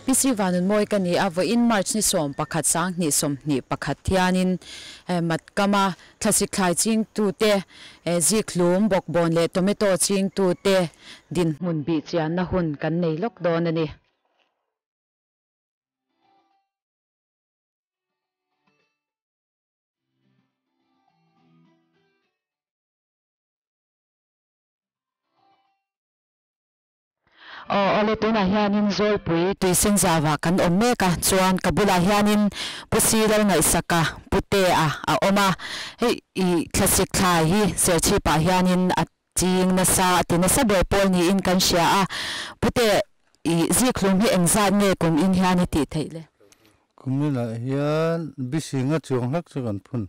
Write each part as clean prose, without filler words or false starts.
PC Vanunmawi ka ni a, vawiin March ni 11 2021 hianin Matkama thlasik thlai chingtute, zikhlum, bawkbawn leh tomato chingtute dinhmun bihchianna hun kan nei lawk dawn a ni. Aw awle tunah hianin Zawlpui tuisen zauah kan awm mek a, chuan ka bulah hianin Pu Silal Ngaihsaka Putea a awm a, hei ih thlasik thlai hi Serchhipah hianin a ching nasa a ti nasa ber pawl niin kan hria a, Pute ih zikhlum hi engzat nge kum in hian i tih theih le? Kum inah hian bisinga chuang hlek chu kan phun.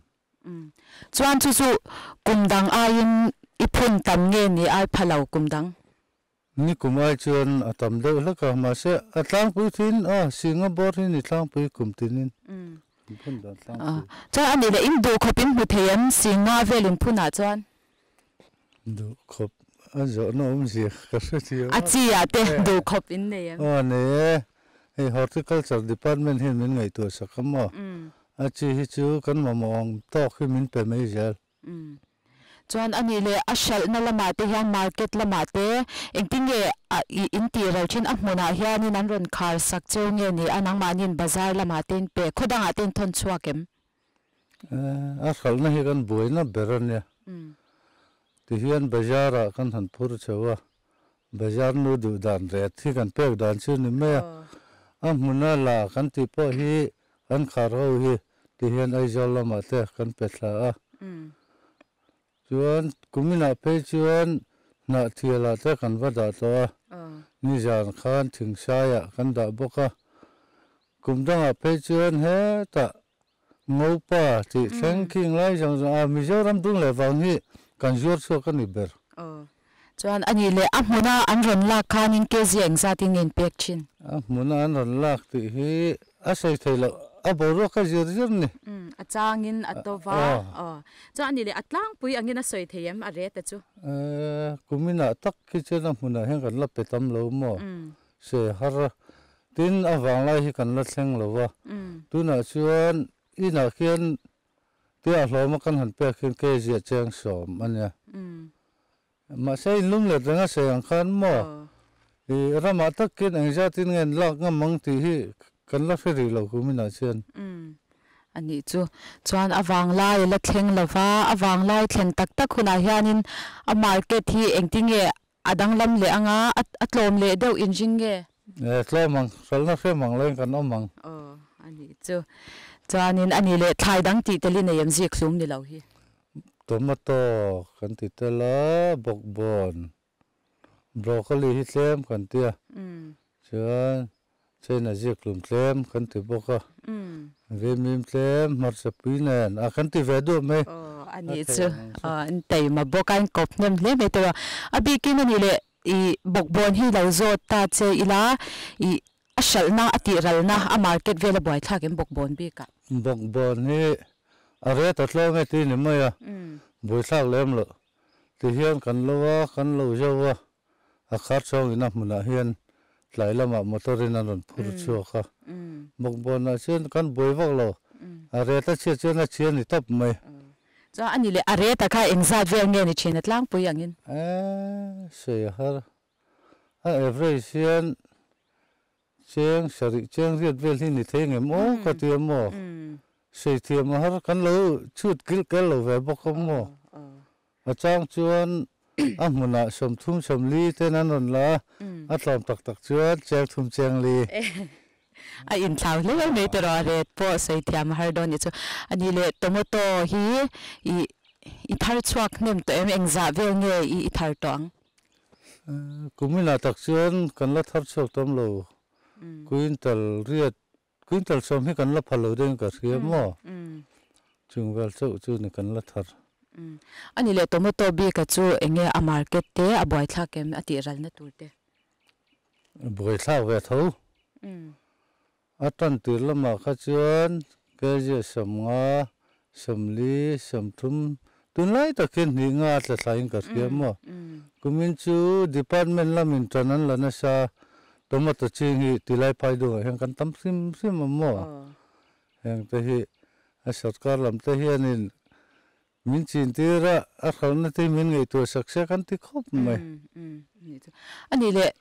Chuan chu chu kum dang aiin i phun tam nge ni ai pha lo kum dang? Ni kum ai chuan a tam deuh hlek a, mahse a tlangpui thin a, singa bawr hi ni tlangpui kum tinin kan phun dan tlangpui. Chuan a nih leh in duh khawp in hmu thei em singa vel in phun ah chuan? Duh khawp a zawhna awmzia ka hre thiam a. A chi ah te duh khawp in nei em? Aw nei e, hei Horticulture Department hian min ngaihtuah sak a maw? A chi hi chu kan mamawh ang tawk hi min pe mai zel. Chuan a nih leh a hralhna lamah te hian market lamah te engtin nge a in tih ral thin a hmunah hianin an rawn khar sak cheu nge ni a nangmahniin bazar lamah te in pe khaw dangah te in thawn chhuak em? A hralhna hi kan buaina ber a nia. Tihian bazar-ah kan han phur chho a, bazar nu duh dan ret hi kan pek dan chu ni mai a. A hmuna la kan tih pawh hi kan khar ho hi tihian Aizawl lamah te kan pe thla a. Chuan kuminah phei chuan Hnahthialah te kan va dah tawh a, nizan khan Thingsaiah kan dah bawk a. Kum dangah phei chuan hetah Ngopa tih thleng khing lai zawng zawng a Mizoram dung leh vang hi kan zuar chhuak a ni ber. Aw. Chuan a nih leh a hmuna an rawn lak khanin kg engzatin nge in pek thin? A hmuna an rawn lak tih hi a sawi thei loh, a boruak a zir zir ni. Umm, a changin a to va. Aw. Chuan a nih leh a tlangpui angin a sawi thei em a rate chu? Eee, kuminah tak khi chuan a hmunah hian kan la pe tam lo maw? Se har tin a vanglai hi kan la thleng lo va, tunah chuan inah khian tia hlawm a kan han pek hian kg a cheng 10 a nia. Mahse in lum let reng a sei ang khan maw i ramah takin engzatin nge an lak ngam ang tih hi kan la hre rih lo kum inah chuan. A nih chu. Chuan a vanglai a la thleng lo va, a vanglai thlen tak tak hunah hianin a market hi engtinge A danglam leh anga a tlawm leh deuh in ring nge? E, tlawm ang, hralhna hrem ang leng kan awm ang. Aw, a nih chu. Chuanin a nih leh thlai dang tih tel i nei em zik hlum ni lo hi? Tomato kan ti tel a, bawkbawn, broccoli hi tlem kan ti a, chuan China zik hlum tlem kan ti bawk a, vimim tlem hmarcha pui nen a kan ti ve duh mai. Aw a nih chu, aw an taima bawk a, an kawp hnem hle mai tawh a. A bikin a nih leh i bawkbawn hi lo zawt ta che ila i a hralhna a tih ralna a market vel a buaithlak em bawkbawn bikah? Bawkbawn hi a rate a tlawm e tih ni mai a, buaithlak lem loh. Tihian kan lo a, kan lo zo a, A khar chhawngin a hmunah hian tlai lamah motor in an rawn phur chhuak a, bawkbawnah chuan kan buai vak lo, a ret a chhiat chuan a chhia ni tawp mai. Chuan a ni leh a ret a kha engzat vel nge ni thin a tlangpui angin? Eee sei a har, a average hian cheng sarih cheng riat vel hi ni thei ngem aw ka ti a maw, sei thiam a har kan lo chhut kilh kel lo ve bawk a maw. A chang chuan a hmunah 30 40 ten an rawn la a, a tlawm tak tak chuan cheng thum cheng li. A inthlau hle mai tawh a ret pawh sawi thiam a har dawn nih chu. A nih leh tomato hi i i thar chhuak hnem tawh em? Engzah vel nge i i thar tawh ang? Kuminah tak chuan kan la thar chhuak tam lo. Quintal riat Quintal 10 hi kan la phal lo deuhin ka hria maw? Chung vel chauh chu ni kan la thar. A ni leh tomato bik a chu enge a market te a buaithlak em a tih ralna tur te? Buaithlak ve tho. A tan tir lamah kha chuan kg 50, 40, 30 tunlai takin hnih nga a tla thlain ka hria maw? Kumin chu department lamin tan an la nasa. Tomato ching hi tilai phai dungah hian kan tam hrim hrim a maw? Heng te hi a sarkar lam te hianin min chin tir a, a hralhna te hi min ngaihtuah sak se kan ti khawp mai. A nih leh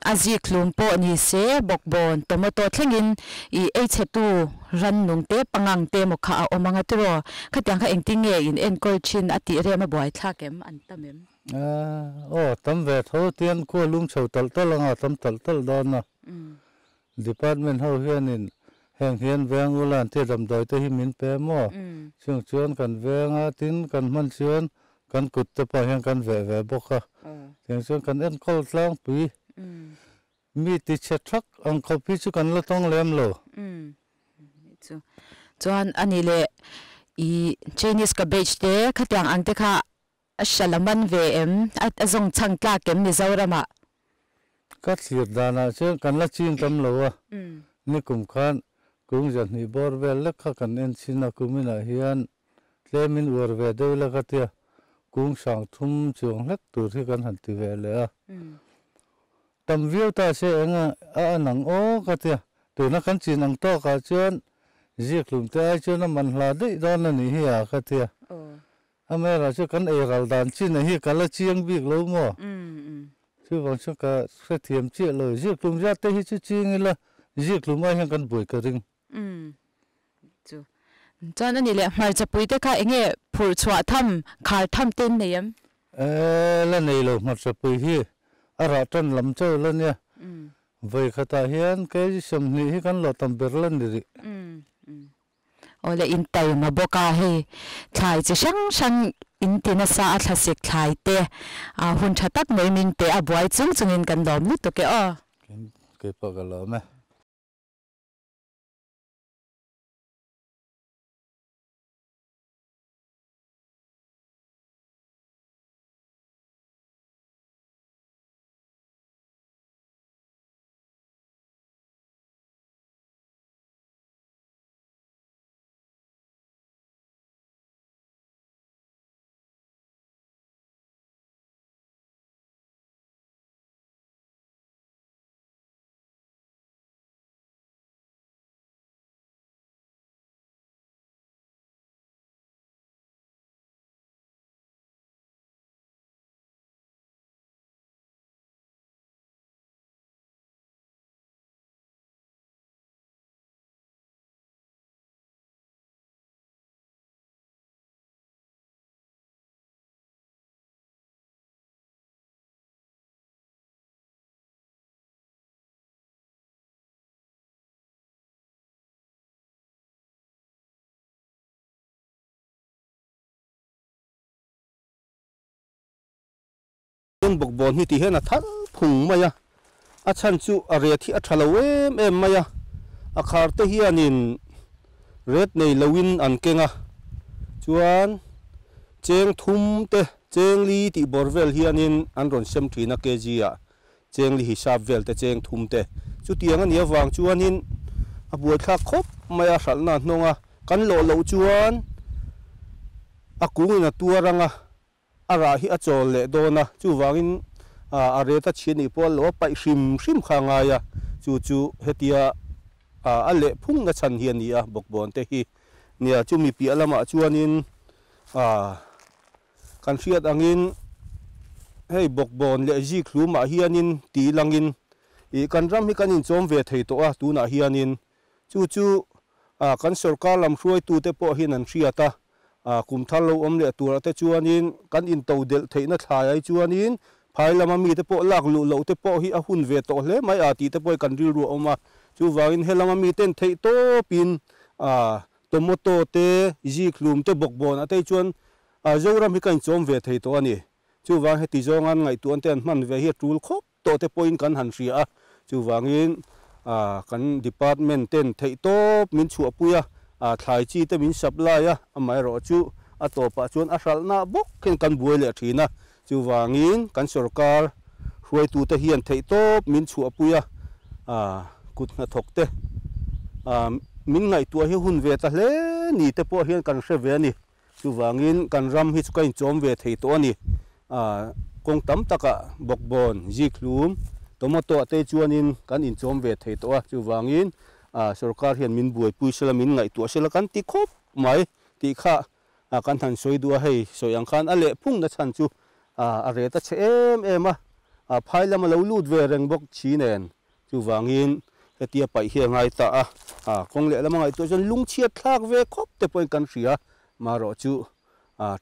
a zik hlum pawh ni se bawkbawn tomato thlengin i ei chhetu rannung te pangang te emaw kha a awm ang a tiraw? Khatiang kha engtin nge in enkawl thin a tih rem a buaithlak em? An tam em? Aw tam ve tho tian khua lum chho talh talh anga tam talh talh dawn a. Department ho hianin heng hian veng ula an tia damdawi te hi min pe maw? Chung chuan kan veng a, tin kan hman chuan kan kut te pawh hian kan veh ve bawk a. Tiang chuan kan enkawl tlangpui. Mi ti chhe thak ang khawp hi chu kan la tawng lem lo. Chuan ani leh i Chinese cabbage te khatiang ang te kha A hral a man ve em? A zawng chhang tlak em Mizoramah? Ka thlir danah chuan kan la ching tam lo a, nikum khan kung zahnih bawr vel lek kha kan en chhin a, kuminah hian tlemin uar ve deuh ila ka tia, kung sang thum chuang hlek tur hi kan han ti ve leh a. Tam viau ta se eng a an ang aw ka tia, tuna kan chin ang tawkah chuan ziakhlum te ai chuan a man hla daih dawn a nih hi a ka tia. Amaherawhchu chu kan ei ral dan chin a hi ka la chiang bik lo maw? Chuvang chuan ka hrethiam chiah lo. Zikhlum zat te hi chu ching ila zikhlum ai hian kan buai ka ring. Chu chuan a nih leh hmarchapui te kha enge phurh chhuah tham, khar tham te in nei em? E la nei lo hmarchapui hi a rah tan lam chauh la nia. Vawi khatah hian kg 20 hi kan lawh tam ber la ni rih. Awle in taima bawk a, hei thlai chi hrang hrang in ti nasa a thlasik thlai te a hun tha tak mai min pe a buai chung chungin kan lawm lutuk e aw. Kei pawh ka lawm e. Chuan bawkbawn hi ti hian a thar phung mai a, a chhan chu a ret hi a tha lo em em mai a, a khar te hianin ret nei loin an keng a, chuan cheng thum te cheng li tih bawr vel hianin an rawn sem thin a kg ah cheng li hisap vel te cheng thum te chutiang a nih avang chuanin a buaithlak khawp mai a hralhna hnawng a, kan lawh loh chuan a kungin a tuar ang a. A rah hi a chawl leh dawn a, chuvangin a ret a chhiat nih pawh a lo a paih hrim hrim kha a ngai a, chu chu hetia a leh phung na chhan hi a ni a, bawkbawn te hi. Nia, chumi piah lamah chuanin kan hriat angin hei bawkbawn leh zik hlumah hianin ti langin ih kan ram hi kan inchawm ve thei tawh a, tunah hianin Chu chu kan sorkar lam hruaitute pawh hian an hriat a, kum thar lo awm leh turah te chuanin kan into delh theihna thlai ai chuanin phai lama mite pawh lak luh loh te pawh hi a hun ve tawh hle mai a tih te pawh hi kan rilru a awm a. Chuvangin helama miten theih tawpin tomato te, zikhlum te, bawkbawn ah te hi chuan Zoram hi ka inchawm ve thei tawh a ni. Chuvang heti zawnga an ngaihtuahna te an hman ve hi a tul khawp tawh te pawhin kan han hria a, chuvangin kan department ten theihtawp min chhuahpui a, thlai chi te min supply a, amaherawhchu a tawpah chuan a hralhna bawk hian kan buai leh thin a, chuvangin kan sorkar hruaitute hian theihtawp min chhuahpui a, kut hnathawk te min ngaihtuah hi hun ve ta hle ni te pawh hian kan hre ve a ni. Chuvangin kan ram hi chu ka inchawm ve thei tawh a ni. Kawng tam takah bawkbawn, zikhlum, Tomato ah te chuanin kan inchawm ve thei tawh a, chuvangin sorkar hian min buaipui sela min ngaihtuah sela kan ti khawp mai tih kha kan han sawi duh a, hei sawi ang khan a lehphung na chhan chu a ret a chhe em em a, phai lam a lo lut ve reng bawk chi nen chuvangin hetia paih hi a ngai ta a, kawng leh lama ngaihtuah chuan lungchhiat thlak ve khawp te pawhin kan hria, marawh chu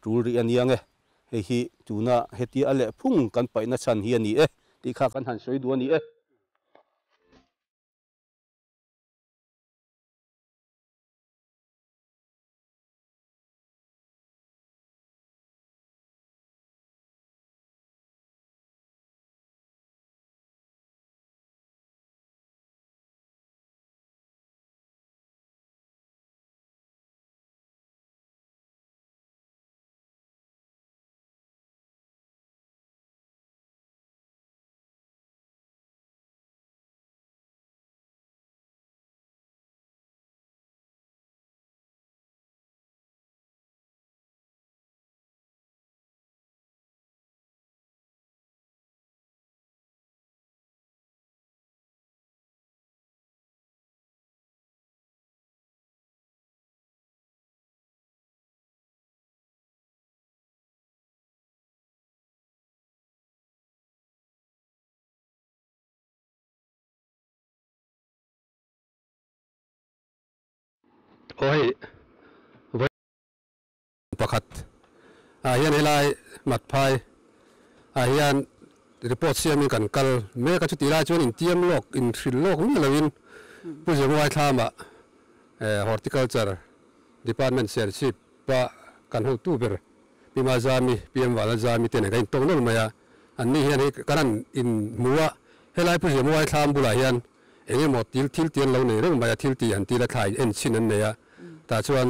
tul rih a nia nge, hei hi tuna hetia a lehphung kan paihna chhan hi a ni e tih kha kan han sawi duh a ni e. Oi voi pakhat ah hian helai matphai ah hian report siamin kan kal mek a chuti lai chuan intiam lawk inhrilh lawk miah loin Pu Zemuai thlama horticulture department serchhip pa kan hotu ber Pi Mazami Pi M Valazami te nen kan intawk nawlh mai a an ni hian hei kan han inhmu a helai Pu Zemuai thlam bulah hian eng emaw til thil ti an lo nei reng mai a, thil ti han tila thlai en chhin an nei a, tah chuan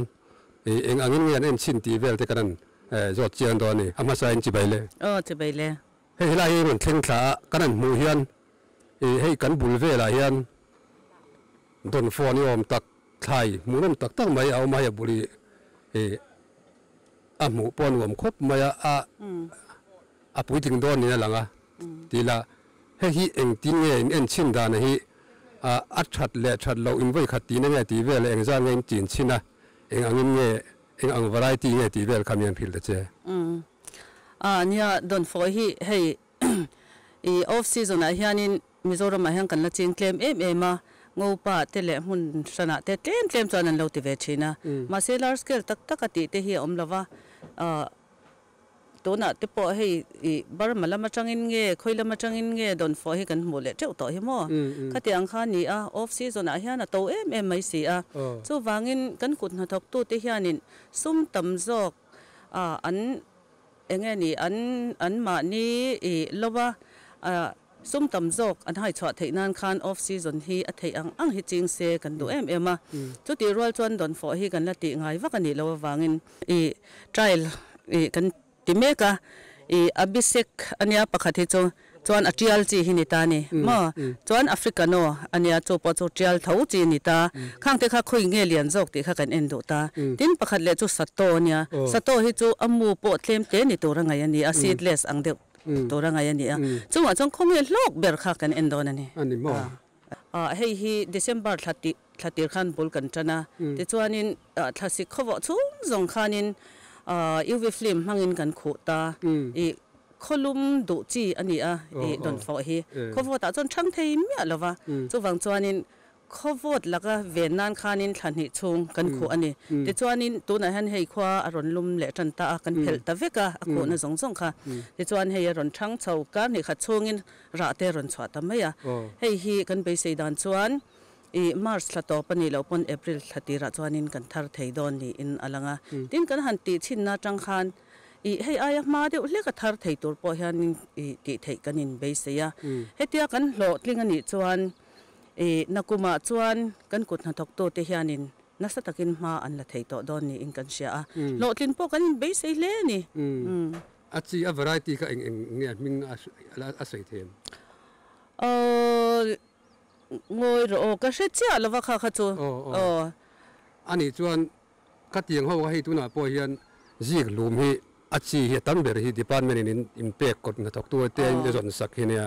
eng angin nge an en chhin tih vel te kan han zawt chiang dawn a ni, a hmasa in chibai le. Aw chibai le. Hei helai hi rawn thleng thla a, kan han hmuh hian hei kan bul velah hian dawnfawh ni awm tak thlai hmuhnawm tak tak mai a awm a, hei a bul hi a hmuh pawh a nuam khawp mai a, a a puitling dawn niin a lang a tila hei hi engtin nge in en chhin dan hi a that leh that loh in vawi khat tihna nge tih vel eng zan nge in chin chhin a eng angin nge eng ang variety nge tih vel kha mi an hrilh ta che. A nia dawnfawh hi hei i off season ah hianin Mizoram ah hian kan la ching tlem em em a, Ngopa te leh hmun hranah te tlem tlem chuan an lo ti ve thin a, mahse large scale tak tak a tih te hi a awm lova, Tunah te pawh hei i Burma lam atangin nge khawi lam atangin nge dawnfawh hi kan hmuh leh teuh tawh hi maw? Khati ang kha a ni a, off season ah hian a to em em mai si a. Chuvangin kan kut hnathawktute hianin sum tam zawk an eng nge ni an an mahni i lova sum tam zawk an hai chhuah theih nan khan off season hi a theih ang ang hi ching se kan duh em em a. Chutih rual chuan dawnfawh hi kan la tih ngai vak a nih loh avangin I trial i kan ti mek a, i Abhishek ania pakhat hi chu chuan a tial chi hi ni ta ni maw? Chuan Africano ania chu pawh chu tial tho chi ni ta, khang te kha khawi nge lian zawk tih kha kan en duh ta. Tin pakhat leh chu Sato ania, Sato hi chu a mu pawh tlem te ni tur a ngaih a ni a, seedless ang deuh tur a ngaih a ni a, chungah chuan khawnge hlawk ber kha kan en dawn a ni. Hei hi December thla tih thla tir khan bul kan tan a, tichuanin thlasik khawvawh chhung zawng khanin UV film hmangin kan khuh ta, i khawlum duh chi a ni a, i dawnfawh hi khawvawtah chuan thang thei miah lo va, chuvang chuanin khawvawt laka ven nan khanin thla hnih chhung kan khuh a ni. Tichuanin tunah hian hei khua a rawn lum leh tan ta a, kan phelh ta vek a, a khuhna zawng zawng kha. Tichuan hei a rawn thang chho kar hnih khat chhungin rah te rawn chhuah ta mai a, hei hi kan beisei dan chuan I March thla tawp a nih loh pawn April thla tirah chuanin kan thar thei dawn niin a lang a. Tin kan han tih chhinna atang khan i hei aia hma deuh hlek a thar thei tur pawh hianin i tih theih kan inbeisei a. Hetia kan hlawhtling a nih chuan i nakumah chuan kan kut hnathawktute hianin nasa takin hma an la thei tawh dawn niin kan hria a. Hlawhtlin pawh kan inbeisei hle a ni. A chi a variety kha eng eng nge a hming a sawi thei em? Ngawi rawh aw, ka hre chiah lova kha kha chu aw. Anih chuan ka tiang ho kha hei tunah pawh hian zik lum hi A chi hi a tam ber hi department in in pek kawt hnathawk tu te in zawn sak hi nia.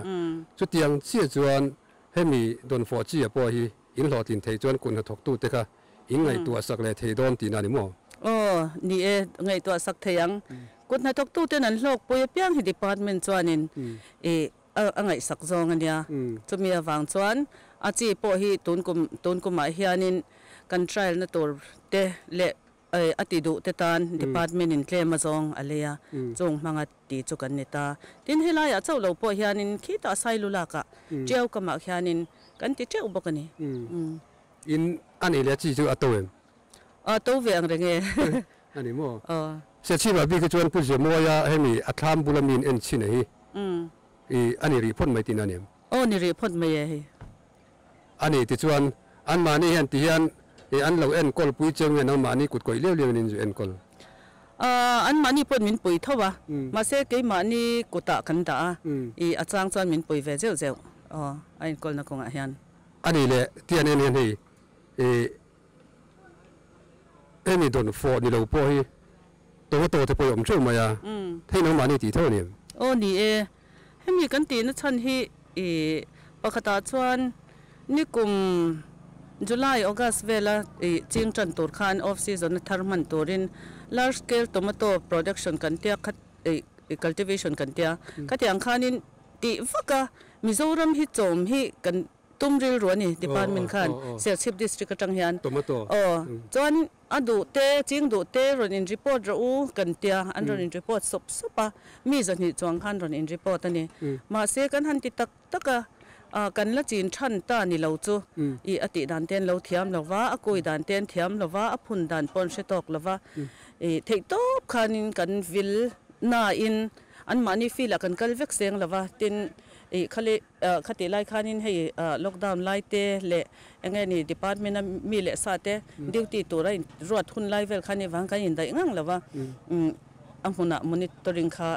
Chutiang chiah chuan hemi dawnfawh chi ah pawh hi in hlawhtlin thei chuan kut hnathawk tu te kha in ngaihtuah sak leh thei dawn tihna a ni maw? Aw, ni e, ngaihtuah sak thei ang. Kut hnathawk tu ten an hlawkpui apiang hi department chuanin i a ngaihsak zawng a nia. Chumi avang chuan a chi pawh hi tun kum tun kumah hianin kan trial na tur te leh A ti duh te tan department in tlem a zawng a lei a, chung hmanga ti chu kan ni ta. Tin, helaiah chauh lo pawh hianin khitah Sailu lakah Tiau kamah khianin kan ti teuh bawk a ni. In a nei leh chi chu a to em? A to ve ang reng e. A ni maw? Aw. Sechhima bik hi chuan Pu Zemawia hemi a thlam bula mi in en chhin a hi i a ni rih phawt mai tihna a ni em? Aw ni rih phawt mai e hei. A ni tichuan anmahni hian ti hian ih an lo enkawl pui cheu nge nangmahni kut kawih liau liau in in zu enkawl? Aaa anmahni pawhin min pui tho a, mahse keimahni kutah kan dah a, ih a chang chuan min pui ve zeuh zeuh aw a enkawlna kawngah hian. A ni leh tian en hian hei ih hemi dawn fawh ni lo pawh hi tomato te pawh i awm theuh mai a, hei nangmahni tih tho a ni em? Aw ni e, Hemi kan tihna chhan hi ih pakhatah chuan nikum July, August vela ih ching tan tur khan off season a thar hman turin large scale tomato production kan tia kha ih cultivation kan tia khatiang khanin tih vak a Mizoram hi chawm hi kan tum rilru a ni department khan Serchhip district atang hian aw chuan A duh te, ching duh te rawn in report rawh u kan tia, an rawn in report sawp sawp a, mi zahnih chuang khan rawn in report a ni. Mahse kan han ti tak tak a, kan la chin than ta ni lo chu i a tih dan te an lo thiam lo va, a kui dan te an thiam lo va, a phun dan pawh an hre tawk lo va, i theih tawp khanin kan vil nain anmahni field ah kan kal vek seng lo va, tin i khali Khatih lai khanin hei lockdown lai te leh eng nge ni department a mi leh sa te duty tura in ruat hun lai vel khan i vang kan indaih ngang lo va, a hmunah monitoring kha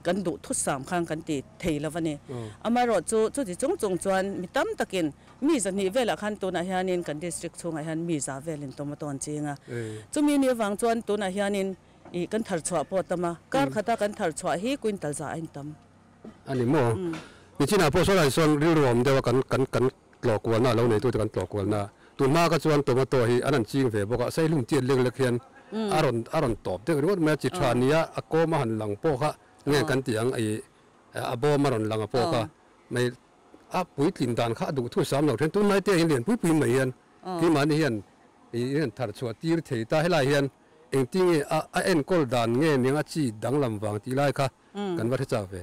kan duh thusam khan kan ti thei lo va ni. Amaherawh chu chuti chung chung chuan mi tam takin mi zahnih velah khan tunah hianin kan district chhungah hian mi za velin tomato an ching a, chumi ni avang chuan tunah hianin ih kan thar chhuah pawh a tam a, kar khata kan thar chhuah hi quintal za a intam. A ni maw? Nichinah pawh sawn sawn rilru awm deuh a kan kan kan tlawh kualna a lo neitute kan tlawh kualna a. Tun hma kha chuan tomato hi an han ching ve bawk a, seihlum tiat lek lek hian a rawn a rawn tawp deuh ringawt mai a, chi tha nia a kawm a han lang pawh kha nge kan tih ang ih a bawm a rawn lang a pawh kha mai a puitlin dan kha a duh thu sam lo then. Tunlai te hian lian pui pui mai hian keimahni hian ih hian thar chhuah tir thei ta helai hian engtinge a a enkawl dan nge niang a chi danglam vang tih lai kha Kan va hre chak ve.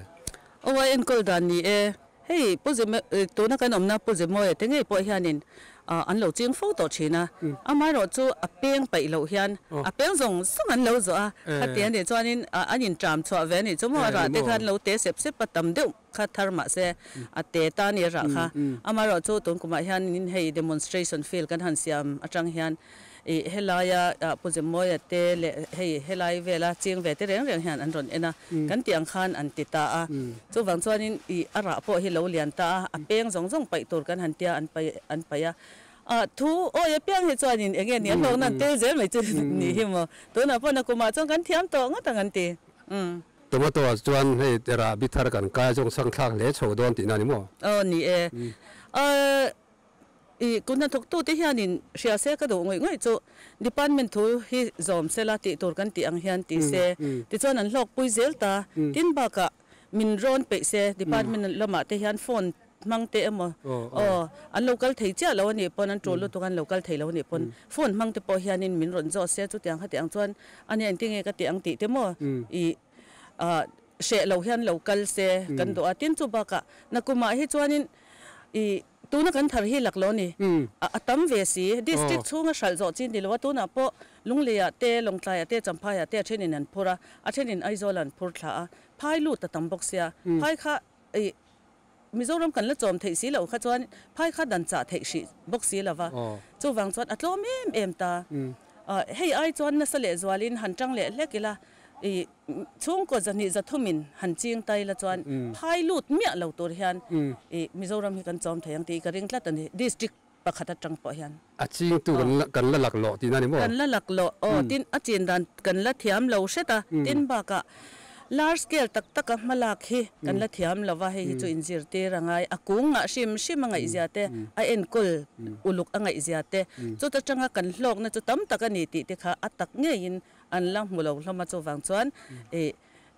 Aw a enkawl dan ni e. Hei Pu Zeme tuna kan awmna Pu Zemawia te ngei pawh hianin an lo ching fo tawh thin a. Amaherawh chu a peng paih loh hian a peng zawng zawng an lo zawh a. Khati a nih chuanin an inṭam chhuah ve a nih chu maw a rah te khan lo te sep sep a tam deuh kha thar mahse a te ta a ni a rah kha. Amaherawh chu tun kumah hianin hei demonstration field kan han siam atang hian Ih helaia Pu Zemawia te leh hei helai vela ching ve te reng reng hian an rawn en a, kan tih ang khan an ti ta a. Chuvang chuanin ih a rah pawh hi lo lian ta a, a peng zawng zawng paih tur kan han tia an paih an paih a. Ah thu awi apiang hi chuanin eng nge ni a hlawkna an tel zel mai chu ni hi maw. Tunah pawh nakumah chuan kan thiam tawh ngawt ang an ti. Umm. Tomato ah chuan hei rah bi thar kan kai zawng sang thlak hle chho dawn tihna a ni maw? Aw ni e. Ah I kut hnathawktute hianin hria se ka duh ngawih ngawih chu department thu hi zawm sela tih tur kan tih ang hian ti se tichuan an hlawkpui zel ta. Tin bakah min rawn peih se department lamah te hian phone hmang te emaw aw an lo kal thei chiah lo a nih pawn an tul lutuk an lo kal thei lo a nih pawn phone hmang te pawh hianin min rawn zawh se chutiang khatiang ang chuan a nia engtinge ka tih ang tih te maw i hreh lo hian lo kal se kan duh a. Tin chu bakah nakumah hi chuanin i Tuna kan thar hi lak lo ni. A tam ve si. District chhunga hralh zawh chi ni lo a, tunah pawh Lungleiah te, Lawngtlaiah te, Champhaiah te a thenin an phur a, a thenin Aizawlah an phur thla a. Phai lut a tam bawk sia. Phai kha ih Mizoram kan la chawm theih si loh kha chuan phai kha dan chah theih hrih bawk si lo va. Chuvang chuan a tlawm em em ta. Hei ai chuan nasa lehzualin han tang leh hlek ila ih Chhungkaw zahnih zathumin han ching tai la chuan phai lut miah lo tur hian i Mizoram hi kan chawm thei ang tih ka ring tlat a ni, district pakhat atang pawh hian. A chingtu kan la kan la lak loh tihna a ni maw? Kan la lak loh, aw, tin a chin dan kan la thiam lo hret a, tin bakah Large scale tak tak a hmalak hi kan la thiam lova hei hi chu inzirtir a ngai a kung ngah hrim hrim a ngaihzia te a enkawl uluk a ngaihzia te chuta tanga kan hlawkna chu tam tak a ni tih te kha a tak ngeiin an la hmu lo hlawm a chuvang chuan ih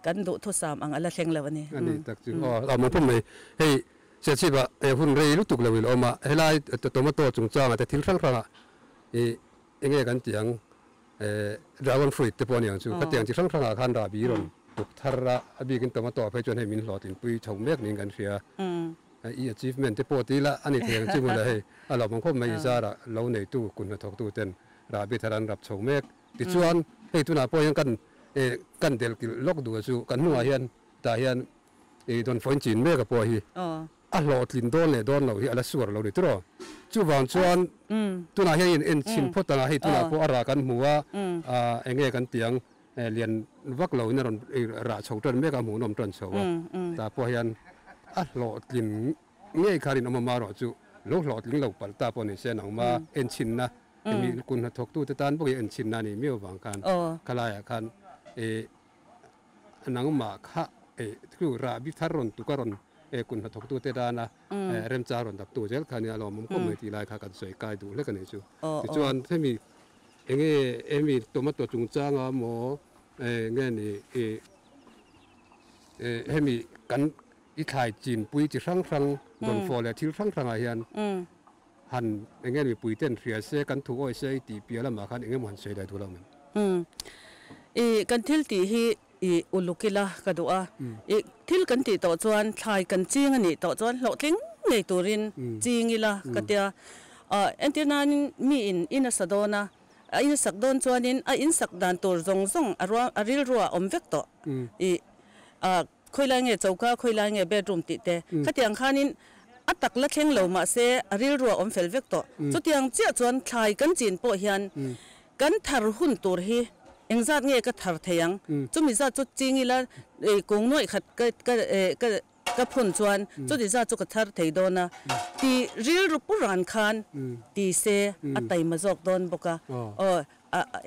kan duhthusam ang a la thleng lo a ni. A ni tak chu aw a mawm pawm mai hei Serchhip ah he hun rei lutuk lo in awm a helai tomato chungchangah te thil hrang hrangah ih enge kan tih ang Dragon fruit te pawh a ni ang chu. Khatiang chi hrang hrangah khan rahbi rawn tuk thar a, a bikin tomato ah phei chuan hei min hlawhtlinpui chho mek niin kan hria. I achievement te pawh ti ila a ni thei ang chu mawle hei a lawmawm khawp mai i zarah lo neitu kun hnathawktu ten rahbi thar an rap chho mek. Tichuan hei tunah pawh hian kan kan delhkilh lawk duh chu kan hnungah hian tah hian I dawnfawin chin mek a pawh hi a hlawhtlin dawn leh dawn lo hi a la suar lo ni tiraw. Chuvang chuan tunah hian in en chhin phawt ang a, hei tunah pawh a rah kan hmu a, eng nge kan tih ang lian vak lo in a rawn rah chho tan mek a, hmuhnawm tan chho a, tah pawh hian a hlawhtlin ngei kha rinawm amarawh chu lo hlawhtling lo palh ta pawh ni se nangma en chhinna mi kun hnathawktute tan bawk hi en chhinna a nih miau vang khan khalaiah khan i Nangmah kha thu rahbi thar rawn tuk a rawn kun hnathawktute tana remchang rawn daptu zel kha nia lawmawm khawp mai tih lai kha kan sawi kai duh hlek a ni chu. Tichuan hemi enge hemi tomato chungchanga maw nge ni hemi kan i thlai chinpui chi hrang hrang dawnfawh leh thil hrang hrangah hian han enge mipui ten hria se kan thu awih se i tih piah lamah khan engemaw han sawi leh duh lo men. I kan thil tih hi i uluk ila ka duh a, i thil kan tih tawh chuan thlai kan ching a nih tawh chuan hlawhtling ngei turin ching ila ka tia. Entir nain mi in in a sa dawn a, a in sak dawn chuanin a in sak dan tur zawng zawng a ruang a rilru ah awm vek tawh. I Khawilai nge choka, khawilai nge bedroom tih te. Khatiang khanin a tak la thleng lo mahse a rilru a awm fel vek tawh. Chutiang chiah chuan thlai kan chin pawh hian kan thar hun tur hi engzat nge ka thar thei ang? Chumi zat chu ching ila kung nuaih khat ka phun chuan chuti zat chu ka thar thei dawn a ti rilru pu ran khan ti se a taima zawk dawn bawk a. Aw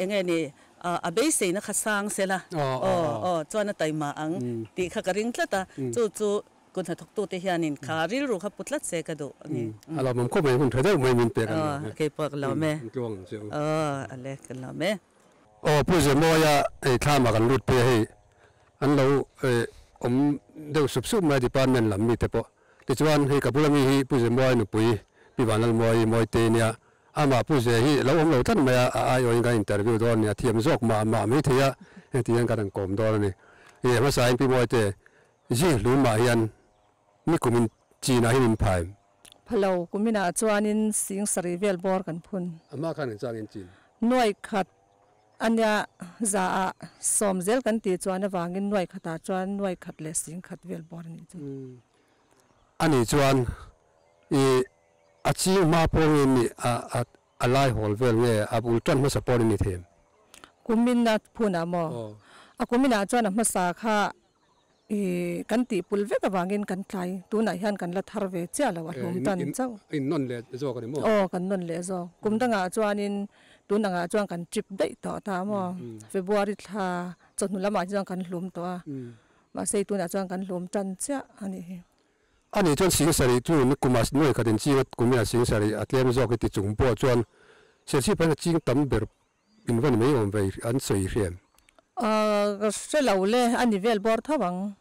enge ni A beiseina kha sang sela aw aw chuan a taima ang tih kha ka ring tlat a, chu chu kut hnathawktute hianin kha rilru kha pu tlat se ka duh a ni. A lawmawm khawp mai, hun tha deuh mai min pek a ni lo e. Kei pawh ka lawm e. Min tluang ang che u. Aw ale ka lawm e. Aw Pu Zemawia hei thlamah kan lut phei a hei an lo awm deuh sup sup mai a department lam mite pawh tichuan hei ka bula mi hi Pu Zemawia nupui Pi Vanlalmawii Mawitei nia Amah Pu Ze hi lo awm lo tlat mai a, a aiawhin kan interview dawn a ni, a thiam zawk mah mah mai thei a, heti hian kan han kawm dawn a ni. I hmasain Pi Mawite, Zing hlumah hian ni kumin chinah hian in phaim. Phalo, kuminah chuanin sing sarih vel bawr kan phun. Amah khan engchangin chin? Nuai khat a nia, za ah sawm zel kan tih chuan avangin nuai khatah chuan nuai khat leh sing khat vel bawr a nih chu. Ani chuan i A ching hma pawngin ni a a a lai hawl vel nge a bul tan hmasa pawhin ni them? Kumin a phunah maw? A kuminah chuan a hmasa kha i kan tih pul vek avangin kan tlai. Tunah hian kan la thar ve chiah lo, a hlum tan chauh. In nawn leh zawk a ni maw? Aw, kan nawn leh zawk. Kum dangah chuanin tun angah chuan kan trip daih tawh ta maw? February thla chawhnu lamah hi chuan kan hlum tawh a, mahse tunah chuan kan hlum tan chiah a nih hi. Ani chuan sing sarih chu ni kuma nuai khat in ching a, kumia sing sarih a tlem zawk i ti chung pawh chuan Serchhip hian a ching tam ber in va ni mai awm ve an sawi hriam. Ka hre lo le, a ni vel bawr tho ang.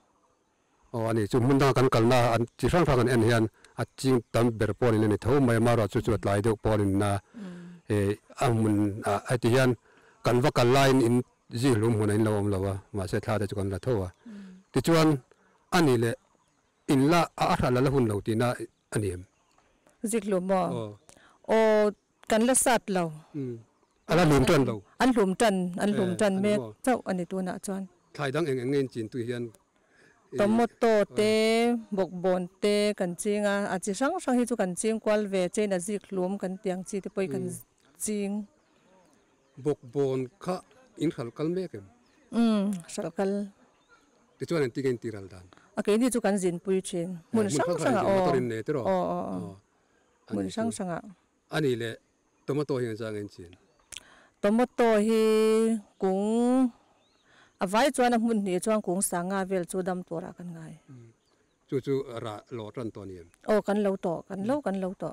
Aw ani chu hmun danga kan kalna an chi hrang hrang an en hian a ching tam ber pawh in a ni tho mai a, amaherawhchu chu chu a tlai deuh pawh in a a hmun ah heti hian kan va kal laiin in zing hlum hmun ah in lo awm lo a, mahse thla te chu kan la tho a. Tichuan ani leh In la a a hral a la hun lo tihna a ni em? Zik hlum maw? Aw kan la sat lo. A la hlum tan lo. An hlum tan, an hlum tan mek chauh a ni tunah chuan. Thlai dang eng eng nge in chin tui hian? Tomato te, bawkbawn te kan ching a, a chi hrang hrang hi chu kan ching kual ve, chain a zik hlum kan tih ang chi te pawh hi kan ching. Bawkbawn kha in hral kal mek em? Umm, hral kal. Tichuan engtin nge in tih ral dan? A keini chu kan zinpui thin. Hmun hrang hrangah aw. Motor in nei tiraw? Aw aw aw. Hmun hrang hrangah. A nih leh tomato hi engzah nge in chin? Tomato hi kung A vai chuan a hmun hnih chuan kung sanga vel chu dam tura kan ngai. Chu chu ra lo tan to ni em? O kan lo to kan lo kan lo to.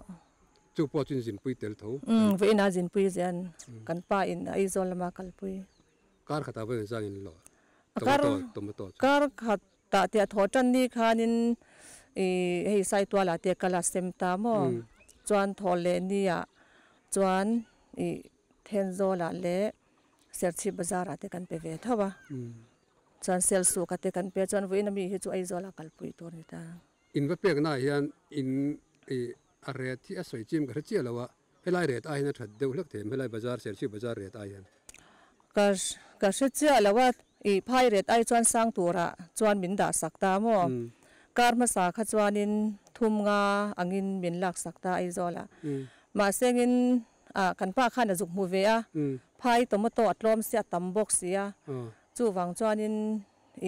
Chu po chin zin pui tel tho. Ve ina zin pui zian kan pa in Aizawl lama kal pui. Kar khata ve zang in lo. Kar tomato kar khat ta te tho tan ni khanin i hei sai tuala te kala sem ta mo. Chuan tho le nia chuan i Thenzola le Serchhip bazar ah te kan pe ve tho a. Chuan sel su ka te kan pe chuan vawiin ami hi chu Aizawl ah kalpui tur a ni ta. In va pek na hian in i a ret hi a sawi chim ka hre chiah lo a, helai ret ai hian a that deuh hlek thei em helai bazar Serchhip bazar ret ai hian? Ka ka hre chiah lo a, i phai ret ai chuan sang turah chuan min dah sak ta maw? Kar hmasa kha chuanin thum nga angin min lak sak ta Aizawl ah. Mahsengin ah kan pa khan a zuk hmu ve a, phai tomato a tlawm sia a tam bawk si a, chuvang chuanin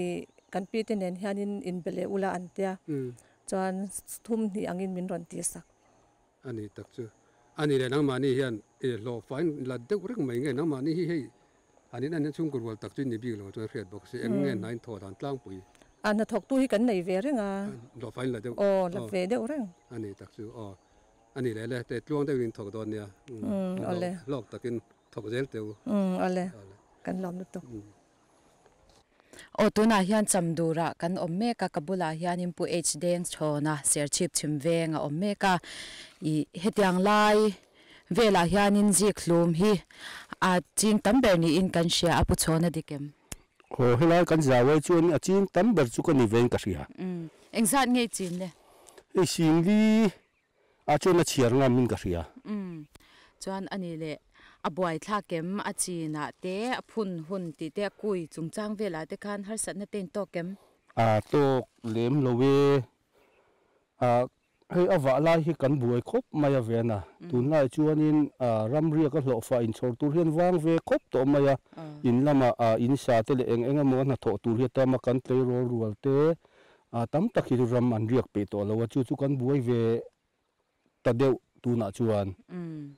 i kan pi te nen hianin inbe leh ula an tia, chuan thum hnih angin min rawn ti sak. A ni tak chu. A ni leh nangmahni hian i hlawh fain la deuh reng mai nge nangmahni hi hei an in an chhungkaw rual tak chu ni bik lo chuan hriat bawk si eng nge hna in thawh dan tlangpui. A hnathawktu hi kan nei ve reng a. Hlawh fain la deuh. Aw la ve deuh reng. A ni tak chu aw. A ni leh le te tluang deuhin in thawk dawn nia. Awle. Hlawk takin thawk zel teh u. Awle. Kan lawm lutuk. Aw tunah hian Chamdurah kan awm mek a, ka bulah hianin Pu H Deng Chhawna Serchhip chhim veng a awm mek a, ih hetiang lai velah hianin zik hlum hi a ching tam ber niin kan hria a, Pu Chhawna dik em? Aw helai kan zau ai chuan a ching tam ber chu ka ni vein ka hria. Engzat nge chin le? Hei Singli A chuan a chhiar ngam in ka hria. Umm. Chuan a ni leh a buai thlak em, a chin ah te, a phun hun tih te, a kui chungchang vel ah te khan harsatna te in tawk em? A tawk lem lo e. A hei a vah lai hi kan buai khawp mai a ven a. Tunlai chuanin a ramriak a hlawhfah inchhawr tur hian vang ve khawp tawh mai a. In lamah a in sa te leh eng eng emaw a hnathawh tur hi a tam a, kan tleirawl rual te A tam tak hi chu ram an riak peih tawh lo a, chu chu kan buai ve ta deuh tunah chuan. Umm.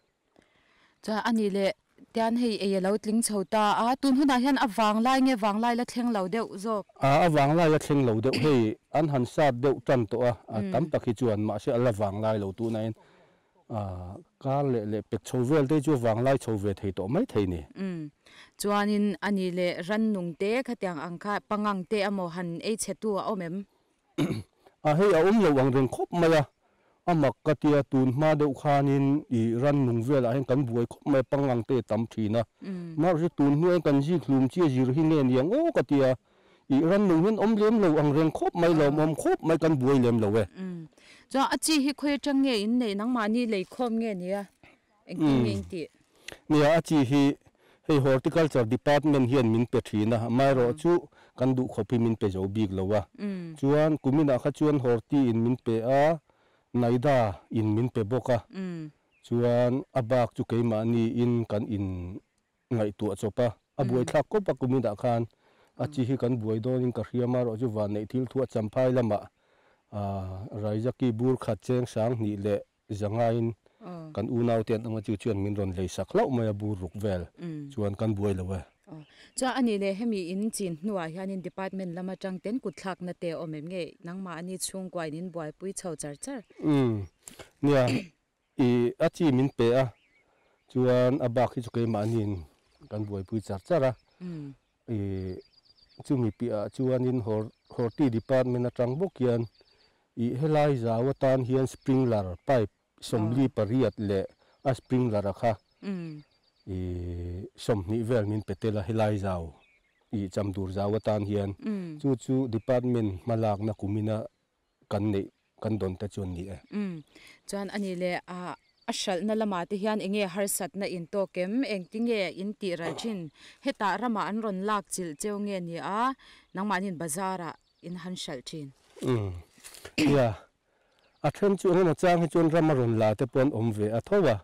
Chuan a nih leh tian hei ei a lo tling chho ta a, tun hunah hian a vanglai nge vanglai la thleng lo deuh zawk? A, a vanglai la thleng lo deuh hei an han sat deuh tan tawh a, a tam tak hi chuan mahse a la vanglai lo tunahin A kar leh leh pek chho vel te chu vanglai chho ve thei tawh mai thei ni. Umm. Chuanin a ni leh rannung te khatiang ang kha pangang te emaw han ei chhe tu a awm em? A hei a awm lo ang reng khawp mai a, a mak ka tia tun hma deuh khanin i rannung velah hian kan buai khawp mai a, pangang te tam thin a. Mahse tun hnuaiin kan zik hlum chi a zir hi nge niang aw ka tia, I rannung hian awm lem lo ang reng khawp mai lo, awm khawp mai kan buai lem lo e. Umm. Chuan a chi hi khawi atang nge in neih nangmahni leikhawm nge nia? Engtin nge in tih? Nia, a chi hi hei Horticulture Department hian min pe thin a, amaherawh chu kan duh khawp hi min pe zo bik lo a. Chuan kuminah kha chuan Horti in min pe a, Naida in min pe bawk a. Chuan a bak chu keimahni in kan in ngaihtuah chawp a, a buai thlak kawp a kuminah khan a chi hi kan buai dawnin ka hria marawh chu vanneih thil thuah Champhai lamah Raizaki bur khat cheng sang hnih leh zangaiin kan unaute an awm a chu chuan min rawn lei sak hlauh mai a bur ruk vel chuan kan buai lo e. Chuan a nih leh hemi in chin hnuah hianin department lam atang ten kut thlakna te a awm em nge nangmahni chhungkuain in buaipui chho char char? Umm nia I a chi min pe a, chuan a bak hi chu keimahniin kan buaipui char char a. I chumi piahah chuanin Horti Department atang bawk hian i helai zau atan hian sprinkler pipe 48 leh a sprinkler a kha i 20 vel min pe tel a helai zau i chamdur zau atan hian chu chu department hmalakna kumina kan neih kan dawn te chuan ni e. Umm. Chuan a nih leh a a hralhna lamah te hian enge harsatna in tawk em? Engtinge in tih ral thin? Hetah ramah an rawn lak chilh cheu nge ni a, nangmahniin bazar ah in han hralh thin? Umm. Nia. A then chu engemaw chang hi chuan ram a rawn la te pawh an awm ve a tho a.